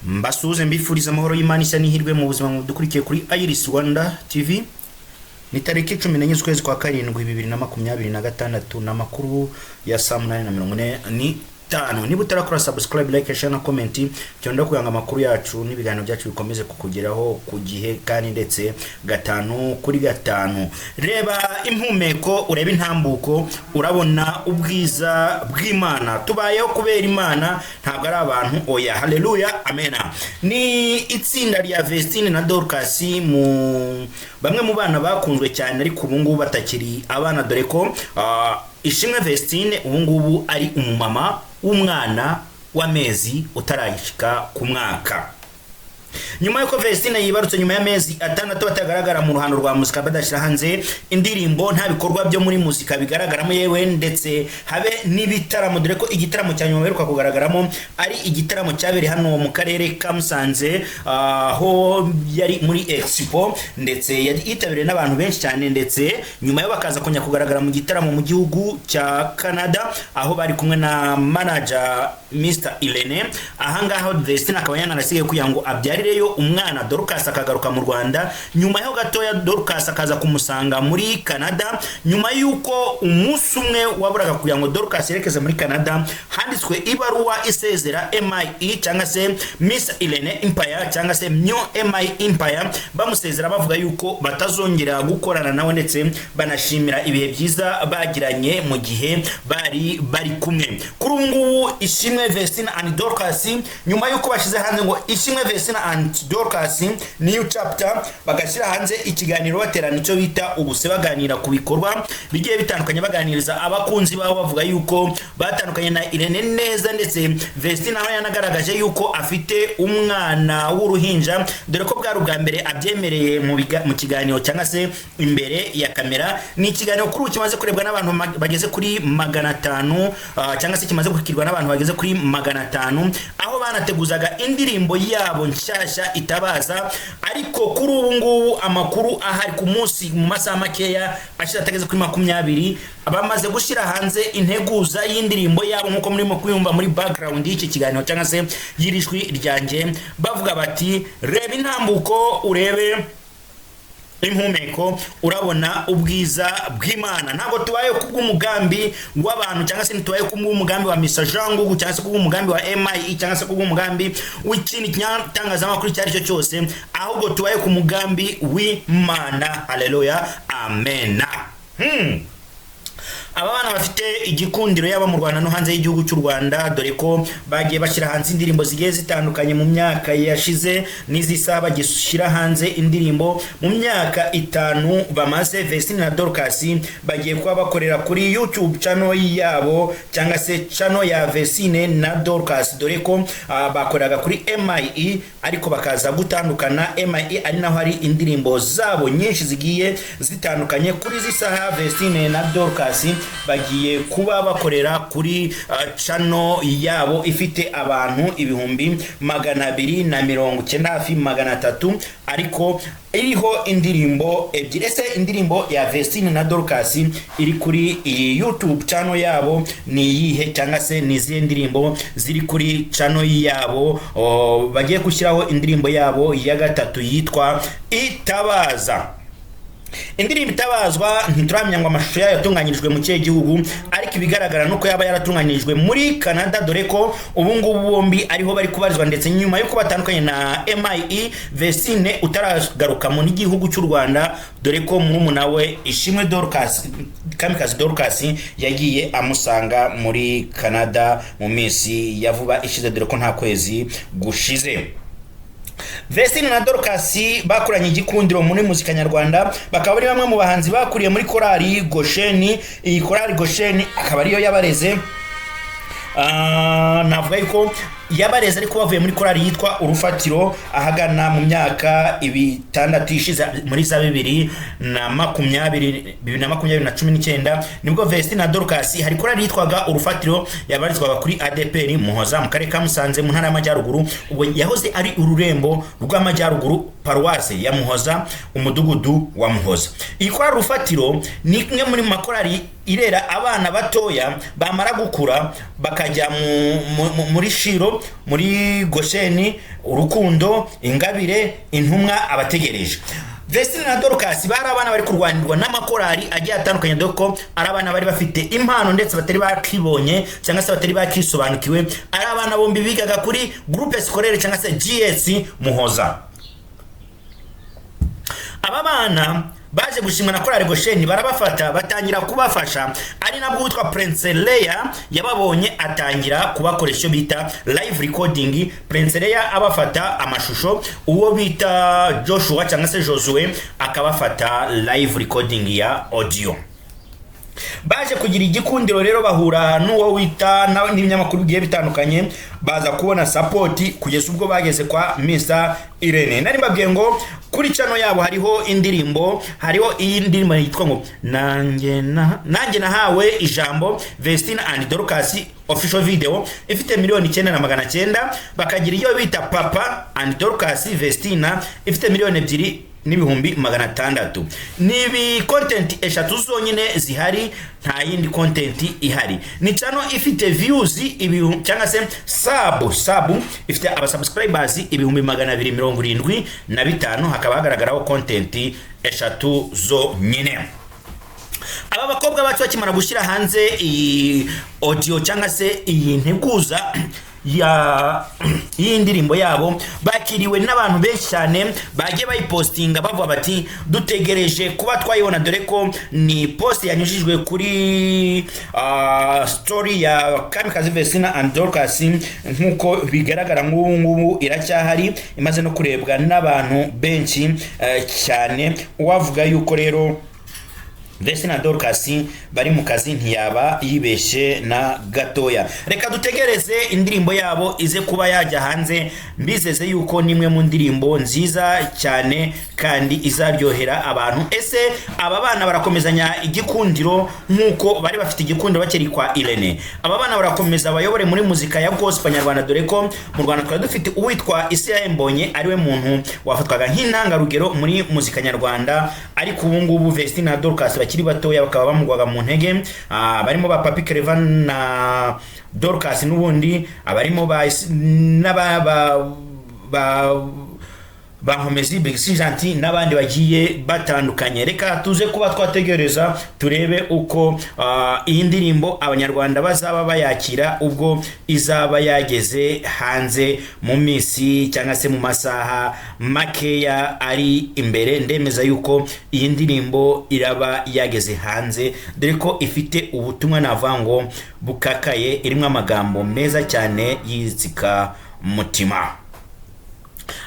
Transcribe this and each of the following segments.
Mbasuhuze, mbifuriza amahoro y'Imana, ishya n'ihirwe mu buzima. Mudukurikiye kuri Iris Rwanda TV. Ni tariki 14 z'ukwezi kwa karindwi 2026, ni amakuru ya saa 8:45. Niba utarakora subscribe, like, share na comment, cyonda kugira ngo amakuru yacu n'ibiganiro byacu bikomeze kukugeraho ku gihe kandi ndetse gatanu kuri gatanu. Reba impumeko, urebe intambuko, urabona ubwiza bw'Imana. Tubayeho kubera Imana, ntabwo ari abantu, oya. Haleluya, amena. Ni itsinda rya Vestine na Dorcas, mu bamwe mu bana bakunzwe cyane, ariko ubu ngubu batakiri abana, dore ko Ishimwe Vestine ubu ngubu ari umumama w'umwana w'amezi utarayishika ku mwaka. Nyuma y'uko Vestine yibarutse nyuma y'amezi 6 batagaragara mu ruhando rwa muzika, badashyira hanze indirimbo, nta bikorwa byo muri muzika bigaragaramo, yewe ndetse habe n'ibitaramo, dore ko igitaramo cya nyuma baheruka kugaragaramo ari igitaramo cyabereye hano mu karere ka Musanze, aho yari muri expo, ndetse yari yitabiriwe n'abantu benshi cyane. Ndetse nyuma yo bakaza kongera kugaragara mu gitaramo mu gihugu cya Canada, aho bari kumwe na manager Mr Irene. Ahangaha Vestine akaba yanarasigaye kugira ngo abyarireyo umwana, Dorcas akagaruka mu Rwanda. Nyuma yaho gatoya Dorcas akaza kumusanga muri Canada. Nyuma y'uko umunsi umwe waburaga kugira ngo Dorcas yerekeze muri Canada, handitswe ibaruwa isezera MIE, cyangwa se Miss Irene Empire, cyangwa se New MI Empire, bamusezera bavuga yuko batazongera gukorana nawe, ndetse banashimira ibihe byiza bagiranye mu gihe bari bari kumwe. Kuri ubu ngubu Ishimwe Vestine and Dorcas, nyuma y'uko bashyize hanze ngo Ishimwe Vestine and Dorcas new chapter, bagashyira hanze ikiganiro baterana icyo bita ubuse, baganira ku bikorwa bigiye bitandukanye, baganiriza abakunzi babo, bavuga yuko batandukanye na Irene neza. Ndetse Vestine aho yanagaragaje yuko afite umwana w'uruhinja, dore ko bwari ubwa mbere abyemereye mu kiganiro cyangwa se imbere ya kamera. Ni ikiganiro kuri ubu kimaze kurebwa n'abantu bageze kuri 500, cyangwa se kimaze gukirwa n'abantu bageze kuri 500, aho banateguzaga indirimbo yabo nshyashya Itabaza. Ariko kuri ubu ngubu amakuru ahari ku munsi, mu masaha makeya ashize atageze kuri 20, bamaze gushyira hanze integuza y'indirimbo yabo, nk'uko murimo kuyumva muri background y'iki kiganiro cyangwa se y'iri jwi ryanjye. Bavuga bati: "Reba intambuko, urebe impumeko, urabona ubwiza bw'Imana. Ntabwo tubaye kubw'umugambi w'abantu, cyangwa se ntitubaye kubw'umugambi wa Mr Jean Ngugu, cyangwa se kubw'umugambi wa MIE, cyangwa se kubw'umugambi w'ikindi kinyatangazamakuru icyo ari cyo cyose, ahubwo tubaye ku mugambi w'Imana." Haleluya, amena. Aba bana bafite igikundiro yaba mu Rwanda no hanze y'igihugu cy'u Rwanda, dore ko bagiye bashyira hanze indirimbo zigiye zitandukanye mu myaka yashize, n'izi saha bagishyira hanze indirimbo. Mu myaka 5 bamaze, Vestine na Dorcas bagiye kuba bakorera kuri YouTube channel yabo, cyangwa se channel ya Vestine na Dorcas, dore ko bakoreraga kuri MIE ariko bakaza gutandukana. MIE ari naho hari indirimbo zabo nyinshi zigiye zitandukanye. Kuri izi saha Vestine na Dorcas bagiye kuba bakorera kuri channel yabo ifite abantu 290,000, hafi 300, ariko iriho indirimbo ebyiri. Ese indirimbo ya Vestine na Dorcas iri kuri iyi YouTube channel yabo ni iyihe, cyangwa se ni izihe ndirimbo ziri kuri channel yabo? O, bagiye gushyiraho indirimbo yabo ya gatatu yitwa Itabaza. Indirimbo Itabazwa ntituramenya ngo amashusho yayo yatunganyirijwe mu kihe gihugu, ariko ibigaragara nuko yaba yaratunganyirijwe muri Canada, dore ko ubu ngubu bombi ariho bari kubarizwa. Ndetse nyuma y'uko batandukanye na MIE, Vestine utaragaruka mu gihugu cy'u Rwanda, dore ko murumuna we Ishimwe Dorcas, Kamikazi Dorcas, yagiye amusanga muri Canada mu minsi ya vuba ishize, dore ko nta kwezi gushize. Vestine na Dorcas bakoranye igikundiro muri muzika nyarwanda, bakaba ari bamwe mu bahanzi bakuriye muri korali Gosheni. Iyi korali Gosheni akaba ariyo yabareze. Navuga yuko yabareze ariko bavuye muri korali yitwa Urufatiro ahagana mu myaka 6 ishize, muri za 2020, 2020 na 19, nibwo Vestine na Dorcas, hari korali yitwaga Urufatiro yabarizwaga kuri ADPR Muhoza mu karere ka Musanze mu ntara y'Amajyaruguru, ubwo yahoze ari ururembo rw'Amajyaruguru, paruwase ya Muhoza, umudugudu wa Muhoza. Iyi korali Urufatiro ni imwe muri makorali irera abana batoya, bamara gukura bakajya muri Shiro. Urukundo muri Gosheni, Urukundo, Ingabire, Intumwa, Abategereje. Vestine na Dorcas bari abana bari kurwanirwa n'amakorali agiye atandukanye, dore ko ari abana bari bafite impano ndetse batari bakibonye cyangwa se batari bakisobanukiwe. Ari abana bombi bigaga kuri Groupe Scolaire cyangwa se GS Muhoza. Aba bana baje gushimwa na Korali Gosheni, barabafata batangira kubafasha, ari nabwo witwa Prince Leia yababonye atangira kubakoresha icyo bita live recording. Prince Leia abafata amashusho, uwo bita Joshua cyangwa se Josue akabafata live recording ya audio. Baje kugira igikundiro rero, bahura n'uwo wita n'ibinyamakuru bigiye bitandukanye, baza kubona support kugeza ubwo bageze kwa Mr Irene. Nari mbabwiye ngo kuri channel yabo hariho indirimbo, hariho iyi ndirimbo yitwa ngo Nanjye Nahawe Ijambo, Vestine and Dorcas official video, ifite 9,900,000. Bakagira iyo bita Papa and Dorcas Vestina, ifite 2,600,000. Ni ibi content eshatu zonyine zihari, nta yindi content ihari. Ni channel ifite views ibihumbi cyangwa se sub ifite aba subscribers 275,000, hakaba hagaragaraho content eshatu zonyine. Aba bakobwa bacu bakimara gushyira hanze iyi audio cyangwa se iyi nteguza ya y'indirimbo yabo, bakiriwe n'abantu benshi cyane bagiye bayipostinga bavuga bati: "Dutegereje kuba twayibona," dore ko ni post yanyujijwe kuri story ya Kamikazi Vestina and Dorcas. Nk'uko bigaragara, nk'ubu ngubu iracyahari, imaze no kurebwa n'abantu benshi cyane. Uwavuga yuko rero Vestina na Dorcas bari mu kazi ntiyaba yibeshye na gatoya. Reka dutegereze indirimbo yabo ize kuba yajya hanze. Mbizeze yuko nimwe mu ndirimbo nziza cyane kandi izaryohera abantu. Ese aba bana barakomezanya igikundiro nk'uko bari bafite igikundiro bakiri kwa Irene? Aba bana barakomeza bayobore muri muzika ya gospel nyarwanda, dore ko mu Rwanda twari dufite uwitwa Israel Mbonyi, ariwe muntu wafatwaga nk'intangarugero muri muzika nyarwanda, ariko ubu ngubu Vestine na Dorcas bakiri batoya bakaba bamugwaga mu ntege. Barimo ba Papi Clever na Dorcas, n'ubundi abarimo ba n'aba ba Bankomezi Big Gentil n'abandi bagiye batandukanye. Reka tuze kuba twategereza turebe uko iyi ndirimbo abanyarwanda bazaba bayakira ubwo izaba yageze hanze mu minsi cyangwa se mu masaha makeya ari imbere. Ndemeza yuko iyi ndirimbo iraba yageze hanze, dore ko ifite ubutumwa navuga ngo bukakaye, irimo amagambo meza cyane yitsika mutima.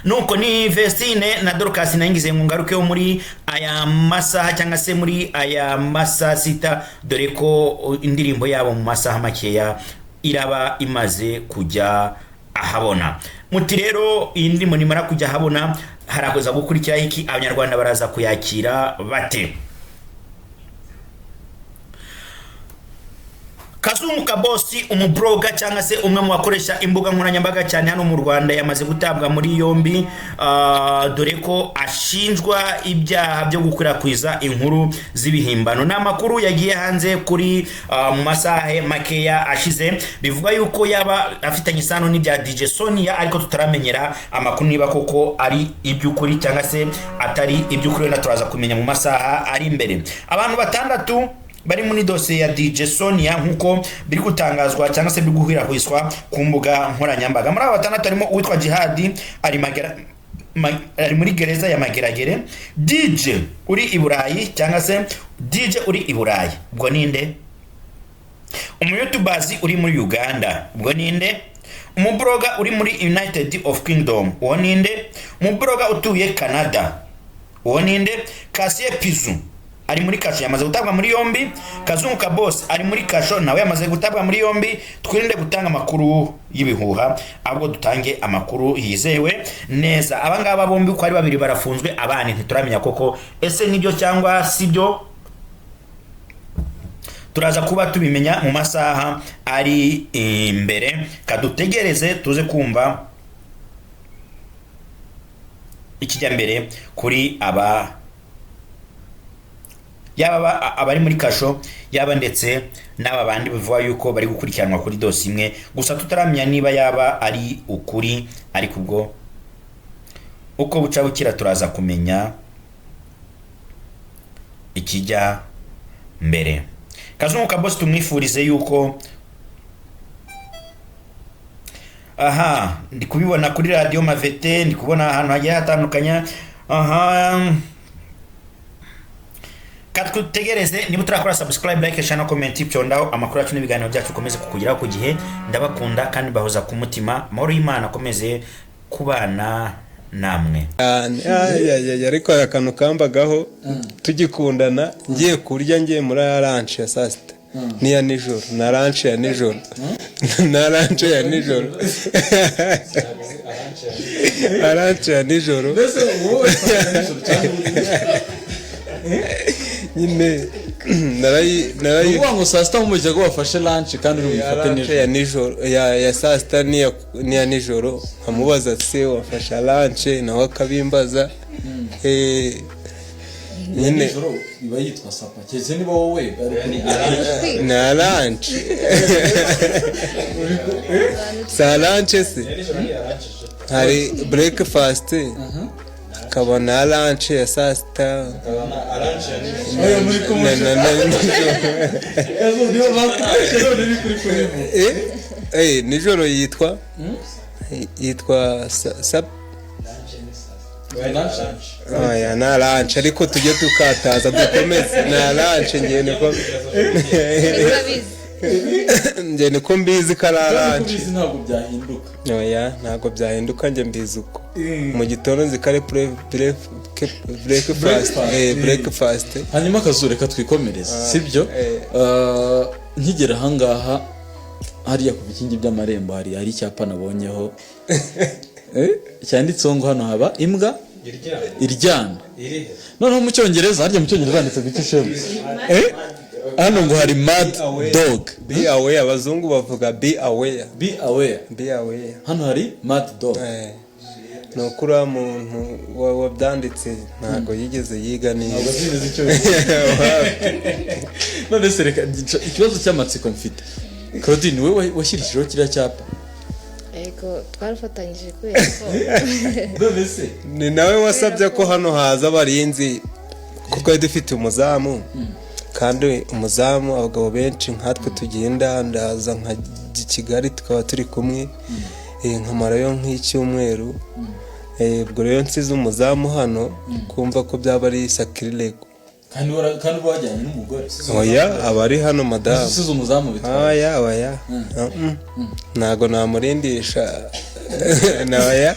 Nuko ni Vestine na Dorcas. Nangize ngo ngarukeho muri aya masaha cyangwa se muri aya masaha sita, dore ko indirimbo yabo mu masaha makeya iraba imaze kujya ahabona. Muti rero iyi ndirimbo nimara kujya ahabona harakoza gukurikiraho iki? Abanyarwanda baraza kuyakira bate? Kazungu Kabosi, umubloga cyangwa se umwe mu bakoresha imbuga nkoranyambaga cyane hano mu Rwanda, yamaze gutabwa muri yombi, dore ko ashinjwa ibyaha byo gukwirakwiza inkuru z'ibihimbano. Ni amakuru yagiye hanze kuri mu masaha makeya ashize, bivuga yuko yaba afitanye isano n'ibya DJ Sonia, ariko tutaramenyera amakuru niba koko ari iby'ukuri cyangwa se atari iby'ukuri. Wenda turaza kumenya mu masaha ari imbere. Abantu batandatu bari muri dosiye ya DJ Sonia, nk'uko biri gutangazwa cyangwa se biri gukwirakwizwa ku mbuga nkoranyambaga. Muri aba batandatu harimo uwitwa Jihadi, ari muri gereza ya Mageragere, DJ uri i Burayi cyangwa se DJ uri i Burayi, ubwo ninde? Umuyutubazi uri muri Uganda, ubwo ninde? Umubloga uri muri United of Kingdom, uwo ninde? Umubloga utuye Canada, uwo ninde? Kasiye Pizu ari muri kasho, yamaze gutabwa muri yombi. Kazungu Kabose ari muri kasho, nawe yamaze gutabwa muri yombi. Twirinde gutanga amakuru y'ibihuha, ahubwo dutange amakuru yizewe neza. Aba ngaba bombi uko ari babiri barafunzwe, abandi ntituramenya koko ese nibyo cyangwa sibyo. Turaza kuba tubimenya mu masaha ari imbere. Kadutegereze tuze kumva ikijya mbere kuri aba. Yaba abari muri kasho, yaba ndetse n'aba bandi bivuga yuko bari gukurikiranwa kuri dosiye imwe, gusa tutaramenya niba yaba ari ukuri. Ariko ubwo uko buca bukira turaza kumenya ikijya mbere. Kazungu Kabosi tumwifurize yuko, aha ndi kubibona kuri radiyo Mavete, ndi kubona ahantu hagiye hatandukanye. Aha katutegereze. Niba utarakora subscribe, like, share na comment, byondaho amakuru yacu n'ibiganiro byacu ukomeze kukugeraho ku gihe. Ndabakunda kandi bahoza ku mutima. Amahoro y'Imana akomeze kubana namwe. Cyane. Ay, ay, ay, ariko hari akantu kambagaho tugikundana, ngiye kurya, ngiye muri ya lunch ya saa sita n'iya nijoro, na lunch ya nijoro, na lunch ya nijoro, lunch ya nijoro. Mbese wowe nijoro cyangwa Nyine narayi ni narayi ukuvuga ngo saa sita nkumurikira ko wafashe lunch kandi uri buyifate lunch nijoro. Ya nijoro, ya saa sita n'iya nijoro, nkamubaza se wafashe lunch, nawe akabimbaza. Nyine Nijoro iba yitwa supper, keretse niba wowe na lunch sa lunch se hari breakfast, hakaba na lunch ya saa sita. Oya, muri na nijoro. Niba bakubeshye none ni kuri kubivuga. Nijoro yitwa oya, na lunch, ariko tujye tukataza dukomeze na lunch. Ngiye niko mbizi ko ari lunch. Kubizi ntabwo byahinduka. Oya, ntabwo byahinduka, njye mbizi uko mu gitondo nzi ko ari breakfast. Breakfast. Breakfast. Hanyuma akazu, reka twikomereze, sibyo? Eh. Nkigera ahangaha hariya ku bikingi by'amarembo hari icyapa nabonyeho cyanditseho ngo hano haba imbwa iryana. Noneho mu Cyongereza, harya mu Cyongereza handitse ngo iki, Shema? Hano ngo hari mad dog. Be aware, abazungu bavuga be aware. Be aware. Be aware. Hano hari mad dog. Ni ukuri uriya muntu wabyanditse ntabwo yigeze yiga Ntabwo neza. azizi icyo. None se reka ikibazo cy'amatsiko mfite, Claudine, wowe washyirijeho kiriya cyapa? Yego, twarafatanyije kubera ko None se Ni nawe wasabye ko hano haza abarinzi, kuko twari dufite umuzamu, kandi umuzamu abagabo benshi nkatwe tugenda, ndaza nka Kigali tukaba turi kumwe, nkamarayo nk'icyumweru. Ubwo rero nsize umuzamu hano, kumva ko byaba ari sakirirego. Kandi uba wajyanye n'umugore? Oya, aba ari hano madamu. Usize umuzamu bitwaye? Oya, oya, ntago namurindisha, oya.